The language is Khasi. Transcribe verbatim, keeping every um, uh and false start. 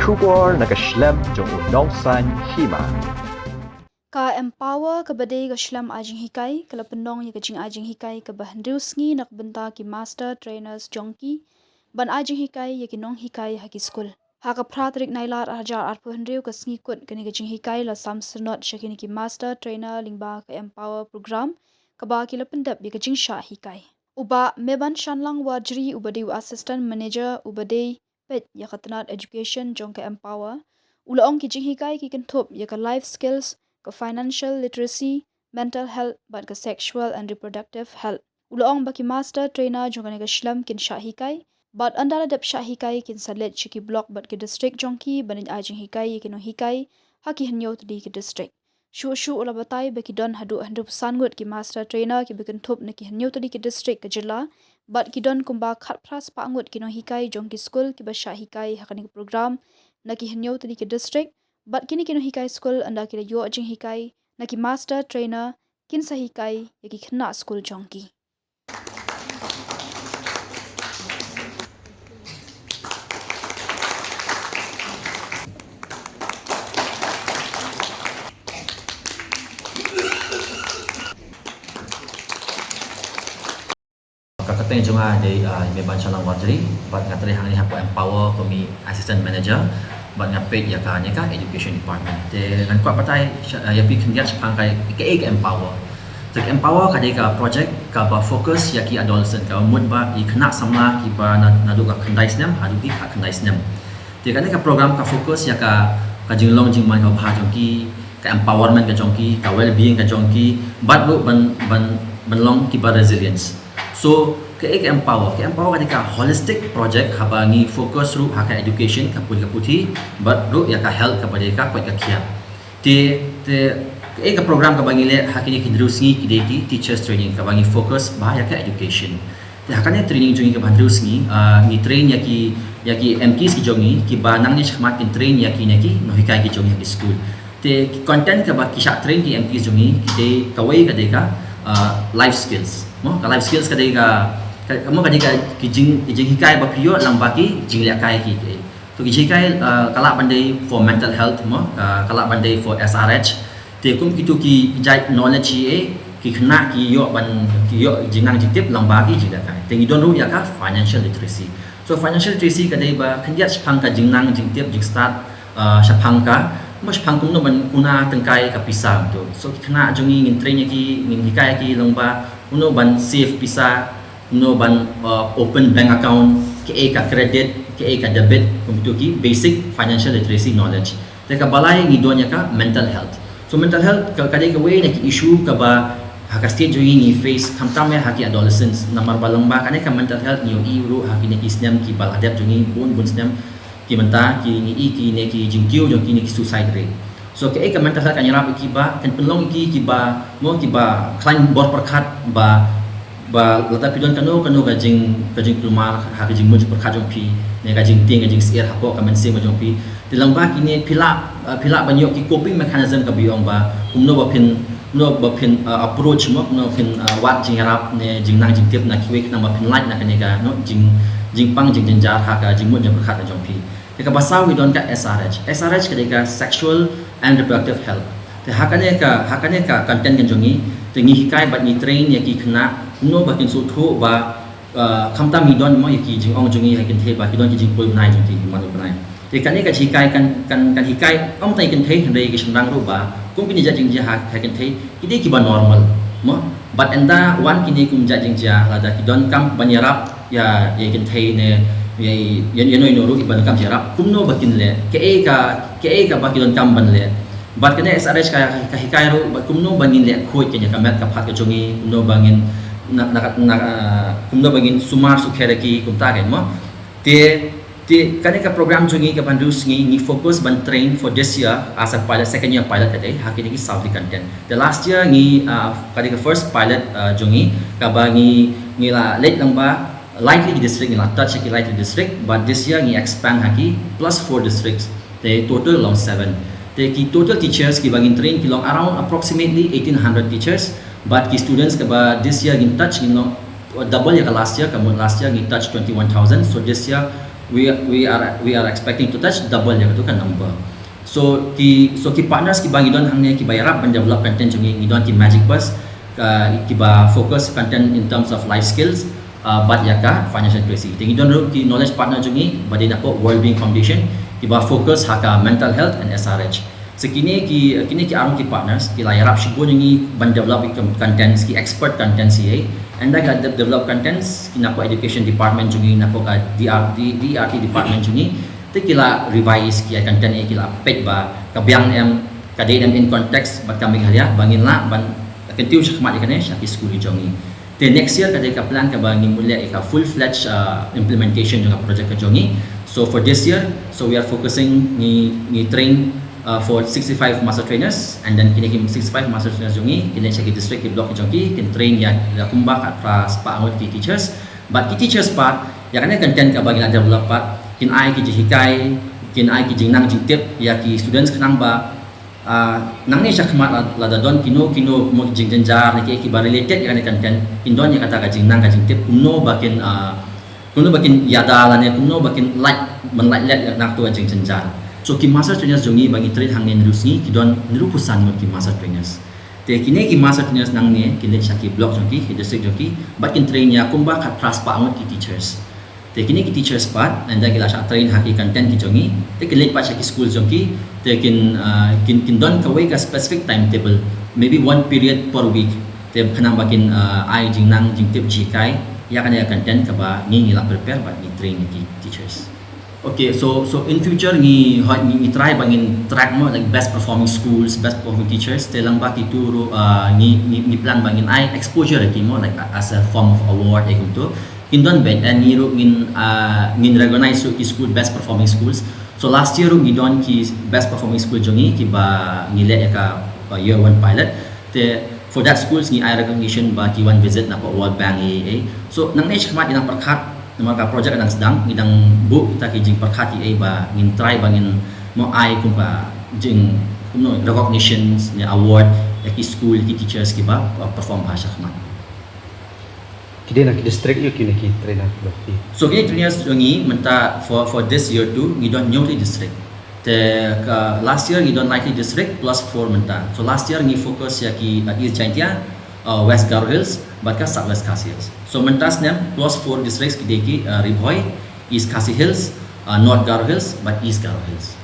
Khubor na ka shlem jong u Nongsaiñ Hima. Ka Empower kaba dei ka shlem ai jinghikai ka la pynlong ïa ka jingai jinghikai kaba hynriew sngi na ka bynta ki master trainers jong ki ban ai jinghikai ïa ki nonghikai ha ki skul. Ha ka phra tarik Nailar ar hajar arphew hynriew ka sngi kut kane ka jinghikai la sam synod sha kine ki master trainer lyngba ka Empower program kaba ki la pyndep ïa ka jingshah hikai. U Bah Meban Shanlang Warjri uba dei u assistant manager uba dei peit ïa ka tnat education jong ka Empower u la ong ki jinghikai ki kynthup ïa ka life skills, ka financial literacy, mental health bad ka sexual and reproductive health. U la ong ba ki master trainer jong kane ka shlem kin shah hikai bad ynda la dep shah hikai kin sa leit sha ki block bad ki district jong ki ban ai jinghikai ïa ki nonghikai ha ki hynñiew tylli ki district. Shuh shuh u la batai ba ki don haduh hynriewphew san ngut ki master trainer kiba kynthup na ki hynñiew tylli ki district ka jylla bad ki don kumba khatphra spah ngut ki nonghikai jong ki skul kiba shah hikai ha kane ka program na ki hynñiew tylli ki district bad kine ki nonghikai skul ynda ki la ïoh jinghikai na ki master trainer kin sa hikai ïa ki khynnah skul jong ki. Ka kyrteng jong nga dei, ah, Meban Shanlang Warjri, bad nga trei hangne hapoh Empower kum i assistant manager, bad nga peit ïa ka, ïa ka education department. Te ngan kwah batai sha-, ah, ïa phi khyndiat shaphang ka, kaei ka Empower. Te ka Empower ka dei ka project kaba focus ïa ki adolescent, kaba mut ba i khynnah samla kiba na, naduh ka khyndai snem haduh ki khyndai snem. Te kane ka program ka focus ïa ka, ka jinglong jingman kaba bha jong ki, ka empowerment ka jong ki, ka well-being ka jong ki, bad ruh ban, ban, ban long kiba resilience. So, kaei ka Empower? Ka Empower ka dei ka holistic project haba ngi focus ruh ha ka education, ka pule ka puthi, bad ruh ïa ka health kaba dei ka koit ka khiah. Te, te, kaei ka program kaba ngi leh ha kine ki hynriew sngi ki dei ki teachers training kaba ngi focus bha ïa ka education. Te ha kane training jong ngi kaba hynriew sngi, ah, ngi train ïa ki, ïa ki M Ts ki jong ngi kiba nangne shakhmat kin train ïa kine ki nonghikai ki jong ngi ha ki skul. Te ki content kaba ki shah train ki M Ts jong ngi ki dei kawei ka dei ka, ah, life skills. Mo, ka life skills ka dei ka, ka, mo ka dei ka ki jing, ki jinghikai ba phi ïoh lyngba ki jinglehkai ki, ki. To ki jinghikai, ah, ka lah ban dei for mental health mo, ah, ka lah ban dei for S R H. Te kum kito ki jait knowledge hi, eh, ki khynnah ki ïoh ban, ki ïoh jingnang jingtip lyngba ki jingdakai. Te ngi don ruh ïa ka financial literacy. So financial literacy ka dei ba khyndiat shaphang ka jingnang jingtip jingstad, ah, shaphang ka, mo shaphang kumno ban kuna tyngkai ka pisa to. So ki khynnah jong ngi ngin train ïa ki, ngin hikai ïa ki lyngba kumno ban save pisa, kumno ban, uh, open bank account, kaei ka credit, kaei ka debit, kumto ki basic financial literacy knowledge. Te kaba lai ngi don ïa ka mental health. So mental health ka, ka dei kawei na ki issue kaba ha ka state jong ngi ngi face khamtam eh ha ki adolescents. Namar ba lyngba kane ka mental health ngi ïohi ruh ha kine ki snem kiba la dep jong ngi bun bun snem ki mynta ki ngi i kine ki jingkiew jong kine ki suicide rate. So kaei ka mental health kan ïarap ïa ki ba kan pynlong ïa ki kiba mo kiba khlaiñ bor pyrkhat ba, ba lada phi don kano kano ka jing, ka jingkulmar ha ka jingmut jingpyrkhat jong phi ne ka jingtieng ka jingsyier hapoh ka mynsiem ka jong phi. Te lyngba kine phi lah, uh, phi lah ban ïoh ki coping mechanism kaba ïoh ba kumno ba phin, kumno ba phin, uh, approach mo, kumno phin, uh, wad jingïarap ne jingnang jingtip na kiwei khnang ba phin lait na kane ka, no, jing, jingpang jingjynjar ha ka jingmut jingpyrkhat ka jong phi. Te kaba saw ngi don ka S R H. S R H ka dei ka sexual and reproductive health. Te ha kane ka, ha kane ka content ka jong ngi, te ngi hikai bad ngi train ïa ki khynnah kumno ba kin sngewthuh ba, uh, khamtam ngi don mo ïa ki jingong jong ngi ha kynthei ba ki don ki jingpoi bnai jong ki man u bnai. Te kane ka jinghikai kan, kan, kan hikai ym tang ïa kynthei hynrei ïa ki shynrang ruh ba kum kine jait jingjia ha, ha kynthei ki dei kiba normal mo. Bad ynda wan kine kum jait jingjia lada ki donkam ban ïarap ïa, ïa kynthei ne ïa, ïa, ïa no ïa no ruh kiba donkam ïarap kumno ba kin leh, kaei ka, kaei kaba ki donkam ban leh. Bad kane S R H ka, ka hikai ruh bad kumno ba ngin leh khuid kane ka met ka phad ka jong ngi, kumno ba ngin na, na, na, ah, kumno ba ngin sumar sukher ïa ki kumta kein mo. Te, te kane ka program jong ngi kaba hynriew sngi ngi focus ban train for this year as a pilot, second year pilot ka dei ha kine ki saw tylli ki content. Te last year ngi, ah, ka dei ka first pilot, ah, jong ngi kaba ngi, ngi la leit lyngba lai tylli ki district, ngi la touch ki lai tylli ki district, but this year ngi expand ha ki plus four districts. Te total long seven. Te ki total teachers kiba ngin train ki long around approximately eighteen hundred teachers, but ki students kaba this year ngin touch ngin long double ïa ka last year, ka mut last year ngi touch twenty-one thousand, so this year We we are we are expecting to touch double ïa katu ka number. So ki so ki partners kiba ngi don hangne kiba ïarap ban develop content jong ngi, ngi don ki Magic Bus, ka kiba focus content in terms of life skills, uh, bad ïa ka financial literacy. Te ngi don ruh ki knowledge partner jong ngi ba dei napoh World Being Foundation, kiba focus ha ka mental health and S R H. So kine ki kine ki arong ki partners ki la ïarap shibun ïa ngi ban develop ki contents, ki expert contents ïa. Ynda ka de- develop contents ki napoh education department jong ngi, napoh ka D R D- D R T department jong ngi. Te ki la revise ki content ïa, ki la peit ba ka biang em, ka dei em in context bad ka Meghalaya, ba ngin lah ban kyntiew shakhmat ïa kane sha ki school jong ngi. Te next year ka dei ka plan kaba ngi mut leh ïa ka full fledged, uh, implementation jong ka project ka jong ngi. So for this year, so we are focusing, ngi ngi train, uh, for sixty-five master trainers, and then kine ki sixty-five master trainers jong ngi kin leit sha ki district, ki block jong ki, kin train ïa kumba khatphra spah ngut ki teachers. Bad ki teachers pat, ïa kane content kaba ngi la develop pat, kin ai ki jinghikai, kin ai ki jingnang jingtip ïa ki students khnang ba, uh, nangne shakhmat la- lada don kino kino mo jingjynjar ne ki kiba related ïa kane content, kin don ïa kata ka jingnang ka jingtip kumno ba kin, uh, kumno ba kin ïada lane kumno ba kin lait, ban lait leh na katu ka jingjynjar. So ki master trainers jong ngi ba ngi train hangne naduh sngi ki don hynriewphew san ngut ki master trainers. Te kine ki master trainers nangne kin leit sha ki block jong ki, ki district jong ki, bad kin train ïa kumba khatphra spah ngut ki teachers. Te kine ki teachers pat, ynda ki la shah train ha ki content ki jong ngi, te kin leit pat sha ki school jong ki, te kin, uh, kin kin don kawei ka specific timetable, maybe one period per week. Te khnang ba kin, uh, ai jingnang jingtip jinghikai ïa kane ka content kaba ngi ngi la prepare bad ngi train ïa ki teachers. Okay, so so in future ngi hoi ngi, ngi try ba ngin track mo, like, best performing schools, best performing teachers. Te lang ba kitu ruh, uh, ngi ngi ngi plan ba ngin ai exposure ïa ki mo, like, as a form of award ïa kumtu. Kin don bad, and ngi ruh ngin, uh, ngin recognize ruh ki school best performing schools. So last year ruh ngi don ki best performing school jong ngi kiba ngi leh ïa ka, uh, year one pilot. Te for that schools ngi ai recognition ba ki wan visit napoh World Bank ïa. So nangne shakhmat ngi dang pyrkhat, namar ka project ka dang sdang, ngi dang buh kita ki jingpyrkhat ïa ba ngin try ba ngin mo ai kum ka jing kumno recognitions ne award ïa ki school, ki teachers kiba, uh, perform bha shakhmat. Ki dei na ki district ïa kine ki trainer ki. So kine trainers jong ngi mynta for for this year too ngi don hynñiew tylli district. Te ka last year ngi don lai tylli district plus four mynta. So last year ngi focus ïa ki, uh, East Jaintia, uh, West Garo Hills bad ka South West Khasi Hills. So mynta snem plus four districts ki dei ki, uh, Ri Bhoi, East Khasi Hills, uh, North Garo Hills bad East Garo Hills.